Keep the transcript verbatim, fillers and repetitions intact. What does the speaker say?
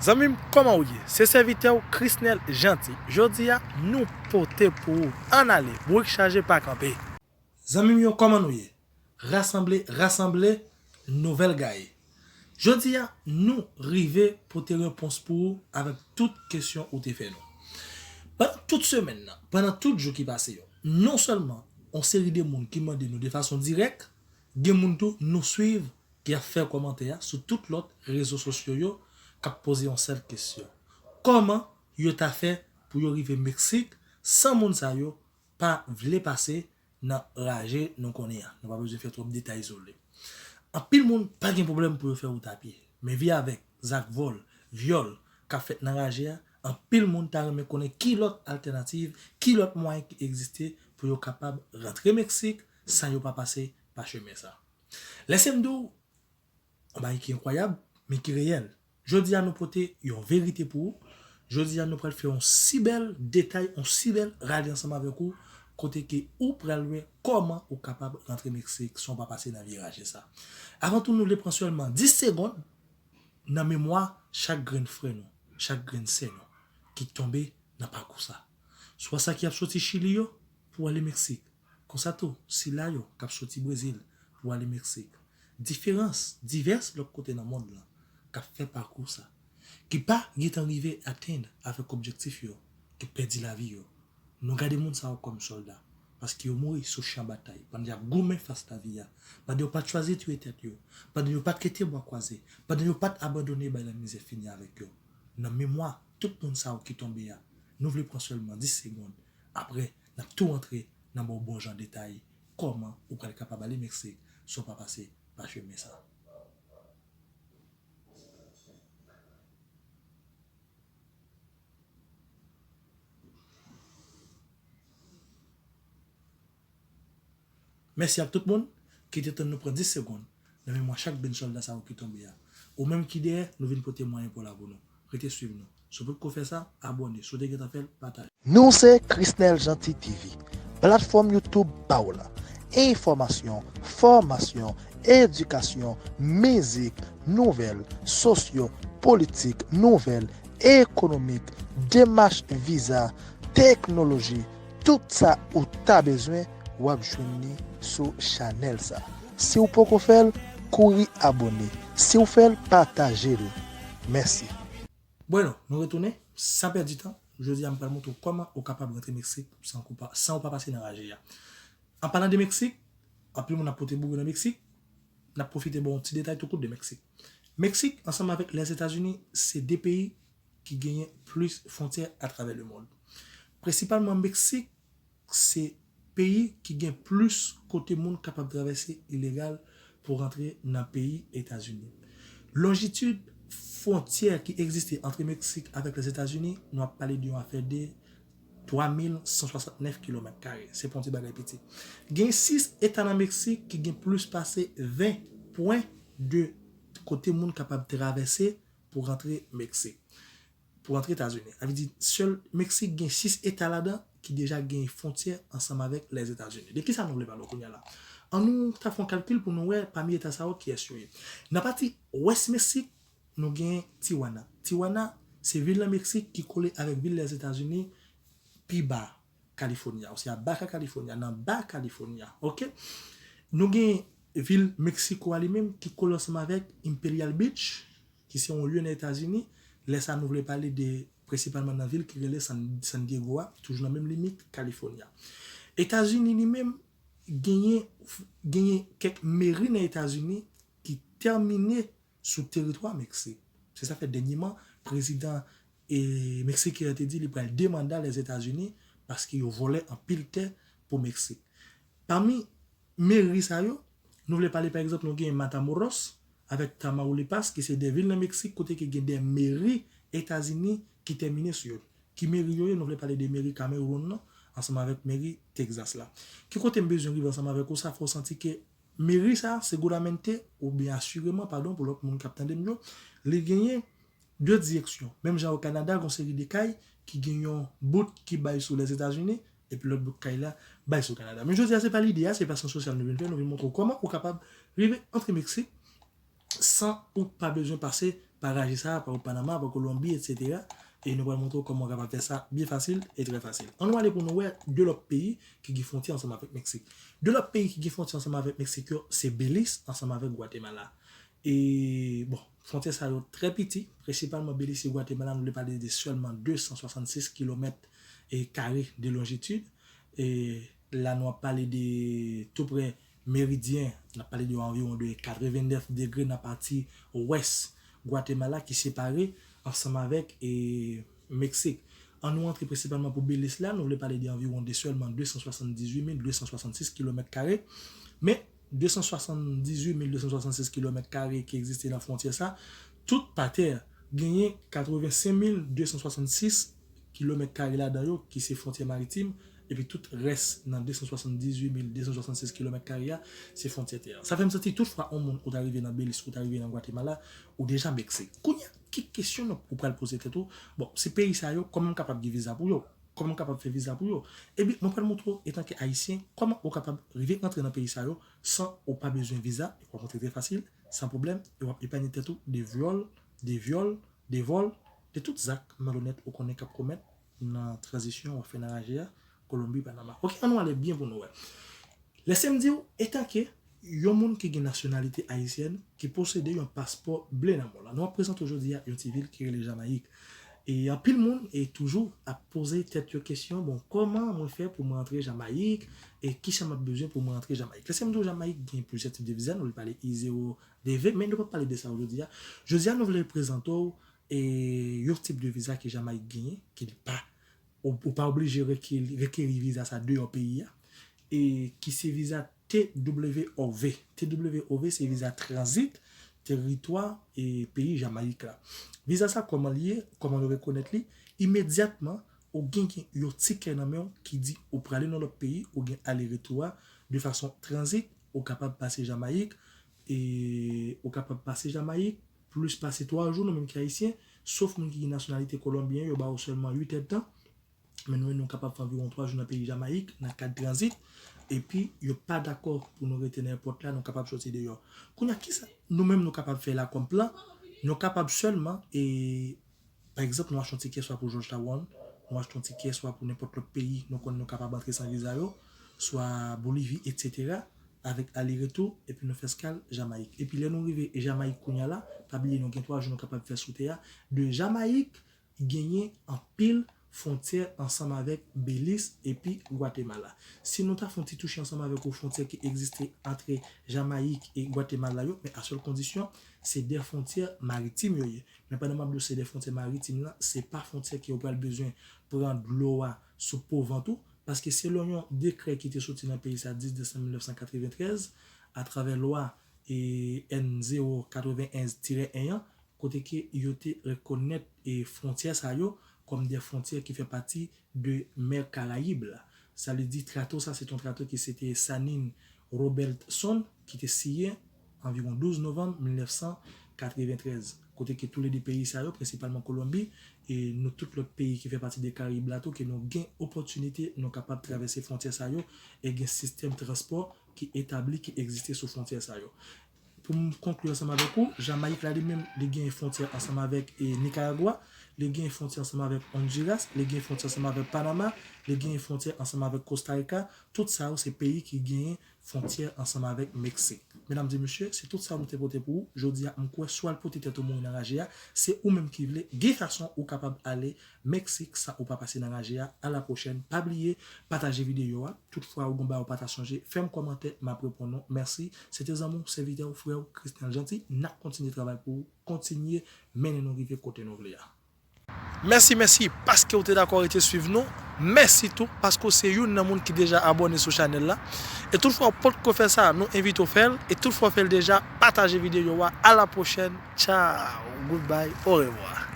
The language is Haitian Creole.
Zanmi m, kòman w ye? Se sèvitè w, Chrisnel Jeanty. Jodi a, nou pote pou ou. Ann ale, bourik chaje pa kanpe. Zanmi m yo, kòman nou ye? Rasanble, rasanble, nouvèl gaye. Jodi a, nou rive pote repons pou ou avèk tout kesyon ou te fè nou. Pandan tout semèn nan, pandan tout jou ki pase yo, non sèlman yon seri de moun ki mande nou de fason dirèk, gen moun tou nou swiv ki ap fè kòmantè a sou tout lòt rezo sosyo yo, k ap poze yon sèl kesyon. Kòman yo ta fè pou yo rive Meksik san moun sa yo pa vle pase nan raje nou konnen an? Nou pa bezwen fè twòp detay sou li. Anpil moun pa gen pwoblèm pou yo fè wout a pye, men vi avèk zak vòl, vyòl k ap fèt nan raje a, anpil moun ta renmen konnen ki lòt altènativ, ki lòt mwayen ki egziste pou yo kapab rantre Meksik san yo pa pase pa chemen sa. Lèse m di w, yon bagay ki enkwayab, men ki reyèl. Jodi a nou pote yon verite pou ou. Jodi a nou pral fè yon si bèl detay, yon si bèl rale ansanm avèk ou, kote ke ou pral wè kòman ou kapab rantre Meksik san w pa pase nan vye raje sa. Avan tou, nou vle pran sèlman dis segonn nan memwa chak grenn frè nou, chak grenn sè nou ki tonbe nan pakou sa. Swa sa ki ap soti Chili yo pou ale Meksik, konsa tou, sila yo k ap soti Brezil pou ale Meksik. Diferans, divès lòt kote nan mond lan k ap fè pakou sa, ki pa gentan rive atenn avèk objektif yo, ki pèdi lavi yo. Nou gade moun sa yo kòm sòlda, paske yo mouri sou chan batay, pandan y ap goumen fas lavi a, pandan yo pa t chwazi tiye tèt yo, pandan yo pa t kite bwa kwaze, pandan yo pa t abandone bay lamizè fini avèk yo. Nan memwa tout moun sa yo ki tonbe a, nou vle pran sèlman dis segonn. Apre, n ap tou rantre nan ba w bon jan detay kòman ou pral kapab ale Meksik san w pa pase pa chemen sa. Mèsi ak tout moun ki te tann nou pran dis segonn nan memwa chak grenn sòlda sa yo ki tonbe a. Ou menm ki dèyè, nou vin pote mwayen pou la pou nou. Rete swiv nou. Si w potko fè sa, abòne. Si w te gentan fè l, pataje. Nou se Chrisnel Jeanty T V, platfòm YouTube pa w la. Enfòmasyon, fòmasyon, edikasyon, mizik, nouvèl, sosyo, politik, nouvèl, ekonomik, demach viza, teknoloji, tout sa ou ta bezwen, w ap jwenn li sou chanèl sa. Si w poko fè l, kouri abòne. Si w fè l, pataje l. Mèsi. Bueno, nou retounen, san pèdi tan, jodi a m pral montre w kòman ou kapab rantre Meksik san ou pa, san ou pa pase nan raje a. An palan de Meksik, anpil moun ap pote boure nan Meksik, n ap pwofite ba w yon ti detay tou kout de Meksik. Meksik, ansanm avèk Lèzetazini, se de peyi ki genyen plis fwontyè atravè lemonn. Prensipalman, Meksik se peyi ki gen plis kote moun kapab travèse ilegal pou rantre nan peyi Etazini. Lonjitid fwontyè ki egziste ant Meksik avèk Lèzetazini, nou ap pale de yon afè de twa mil san swasantnèf kilomèt kare. Se pa yon ti bagay piti. Gen sis eta nan Meksik ki gen plis pase ven pwen de kote moun kapab travèse pou rantre Meksik, pou rantre Etazini. Sa vle di, sèl Meksik gen sis eta ladan ki deja gen fwontyè ansanm avèk Lèzetazini. De kisa nou vle pale kounye a la? Ann nou ta fè yon kalkil pou nou wè pami eta sa yo kiyès yo ye. Nan pati wès Meksik, nou gen Tijuana. Tijuana se vil nan Meksik ki kole avèk vil Lèzetazini pi ba California, oswa Baja California, nan Ba California, oke? Nou gen vil Mexico a li menm ki kole ansanm avèk Imperial Beach, ki se yon lye nan Etazini. Lè sa nou vle pale de, prensipalman nan vil ki rele San, San Diego a, toujou nan menm limit California. Etazini li menm genyen, genyen kèk meri nan Etazini ki tèmine sou teritwa Meksik. Se sa fè dènyèman, prezidan, e, meksiken an te di li pral demanda Lèzetazini paske yo vòlè anpil tè pou Meksik. Pami meri sa yo, nou vle pale, pa egzanp, nou gen Matamoros avèk Tamaulipas, ki se de vil nan Meksik kote ki gen de meri Etazini ki tèmine sou yo. Ki meri yo ye? Nou vle pale de meri Cameroon nan, ansanm avèk meri Texas la. Ki kote m bezwen rive ansanm avèk ou, sa fè w santi ke meri sa, seguramente, oubyen asireman, padon, pou lòt moun k ap tande m yo, li genyen de direksyon. Menm jan o Kanada, gen yon seri de kay ki gen yon bout ki bay sou Lèzetazini, epi lòt bout kay la bay sou Kanada. Men jodi a, se pa lide a, se pa sans sosyal nou vin fè, nou vin montre w kòman ou kapab rive antre Meksik san ou pa bezwen pase pa raje sa, pa Panama, pa Kolonbi, etsetera. E nou pral montre w kòman w kapab fè sa byen fasil e trè fasil. Ann nou ale pou nou wè de lòt peyi ki gen fwontyè ansanm avèk Meksik. De lòt peyi ki gen fwontyè ansanm avèk Meksik yo, se Beliz ansanm avèk Gwatemala. E, bon, fwontyè sa yo trè piti, prensipalman Beliz e Gwatemala, nou vle pale de sèlman de san swasannsis kilomèt e kare de lonjitid. E la, nou ap pale de tou prè meridyen, n ap pale de anviwon de katrevennèf degre nan pati wès Gwatemala ki separe ansanm avèk, e, Meksik. Ann nou antre prensipalman pou Beliz la, nou vle pale de anviwon de sèlman de san swasanndizuit mil de san swasannsis kilomèt kare. Men, de san swasanndizuit mil de san swasannsis kilomèt kare ki egziste nan fwontyè sa, tout pa tè, genyen katrevensenk mil de san swasannsis kilomèt kare ladan yo ki se fwontyè maritim, epi tout rès nan de san swasanndizuit mil de san swasannsis kilomèt kare a, se fwontyè tè. Sa fè m santi tout fwa yon moun ou ta rive nan Beliz, ou ta rive nan Gwatemala, ou deja Meksik. Kounye a, ki kesyon nou, ou pral poze tèt ou? Bon, se peyi sa yo, kòman m kapab gen viza pou yo? Kòman m kapab fè viza pou yo? Ebyen, mwen pral montre w, etanke Ayisyen, kòman ou kapab rive antre nan peyi sa yo san ou pa bezwen viza, e w ap antre trè fasil, san pwoblèm, e w ap epanye tèt ou de vyòl, de vyòl, de vòl, de tout zak malonèt ou konnen k ap komèt nan tranzisyon w ap fè nan raje a, Kolonbi, Panama. Oke, ann nou ale byen pou nou wè. Lèse m di w, etanke yon moun ki gen nasyonalite ayisyèn, ki posede yon paspò ble nan men w la, nou ap prezante w jodi a yon ti vil ki rele Jamayik. E anpil moun e toujou ap poze tèt yo kesyon, bon, kòman mwen fè pou mwen antre Jamayik? E kisa m ap bezwen pou mwen antre Jamayik? Lèse m di w, Jamayik gen plizyè tip de viza, nou vle pale I zewo, D V, men nou p ap pale de sa yo jodi a. Jodi a, nou vle prezante w, e, yon tip de viza ke Jamayik genyen, ki li pa, ou, ou pa oblije reke-, rekeri viza sa deyò peyi a, e ki se viza T W O V. T W O V se viza tranzit, teritwa, e peyi Jamayik la. Viza sa, kòman li ye, kòman nou rekonèt li? Imedyatman, ou gen, gen yon tikè nan men w ki di ou prale nan lòt peyi, ou gen ale retou a de fason tranzit, ou kapab pase Jamayik, e ou kapab pase Jamayik plis pase twa jou, nou menm ki Ayisyen, sof moun ki gen nasyonalite kolonbyen, yo ba ou sèlman uit èdtan. Men nou menm, nou kapab fè anviwon twa jou nan peyi Jamayik, nan kad tranzit, epi yo pa dakò pou nou rete nan èpòt la, nou kapab soti deyò. Kounye a, kisa nou menm nou kapab fè la kòm plan? Nou kapab sèlman, e, pa egzanp, nou achte yon tikè swa pou Georgetown, nou achte yon tikè swa pou nenpòt lòt peyi, nou konn nou kapab antre san viza yo, swa Bolivi, etsetera, avèk ale retou, epi nou fè eskal Jamayik. Epi lè nou rive Jamayik kounye a la, pa bliye nou gen twa jou nou kapab fè sou tè a. De Jamayik, genyen anpil fwontyè ansanm avèk Beliz epi Gwatemala. Si nou ta fè yon ti touche ansanm avèk ou fwontyè ki egziste ant Jamayik e Gwatemala yo, men a sèl kondisyon, se de fwontyè maritim yo ye. Men pandan m ap di w se de fwontyè maritim nan, se pa fwontyè ke yo pral bezwen pran dlo a sou po vant ou, paske selon yon dekrè ki te soti nan peyi sa dis desanm mil nèf san katreventrèz, atravè lwa, e, N zewo katrevenn tirè en an, kote ke yo te rekonèt, e, fwontyè sa yo kòm de fwontyè ki fè pati de mè Karayib la. Sa vle di trato sa se te yon trato ki se te Sanin Robertson ki te siyen anviwon douz novanm mil nèf san katreventrèz, kote ke toulede peyi sa yo, prensipalman Kolonbi, e nou tout lòt peyi ki fè pati de Karayib la tou, ke nou gen opòtinite, nou kapab travèse fwontyè sa yo e gen sistèm transpò ki etabli, ki egziste sou fwontyè sa yo. Pou m konkli ansanm avèk ou, Jamayik la li menm, li gen fwontyè ansanm avèk, e, Nikaragwa, li gen fwontyè ansanm avèk Honduras, li gen fwontyè ansanm avèk Panama, li gen fwontyè ansanm avèk Kosta Rika. Tout sa yo se peyi ki gen fwontyè ansanm avèk Meksik. Medam e mesye, se tout sa nou te pote pou ou. Jodi a, m kwè swa l pote tèt ou mouri nan raje a, se ou menm ki vle, gen fason ou kapab ale Meksik san ou pa pase nan raje a. A la pwochèn. Pa bliye, pataje videyo a. Tout fwa ou gen bagay ou pa ta sonje, fè m kòmantè, m ap reponn ou. Mèsi. Se te zanmi w, sèvitè w, frè w, Christian Jeanty. N ap kontinye travay pou ou, kontinye mennen nou rive kote nou vle a. Mèsi, mèsi, paske w te dakò rete swiv nou. Mèsi tou, paske w se youn nan moun ki deja abòne sou chanèl la. E tout fwa w potko fè sa, nou envite w fè l. E tout fwa w fè l deja, pataje videyo a. A la pwochèn. Tchao. Goodbye. Orevwa.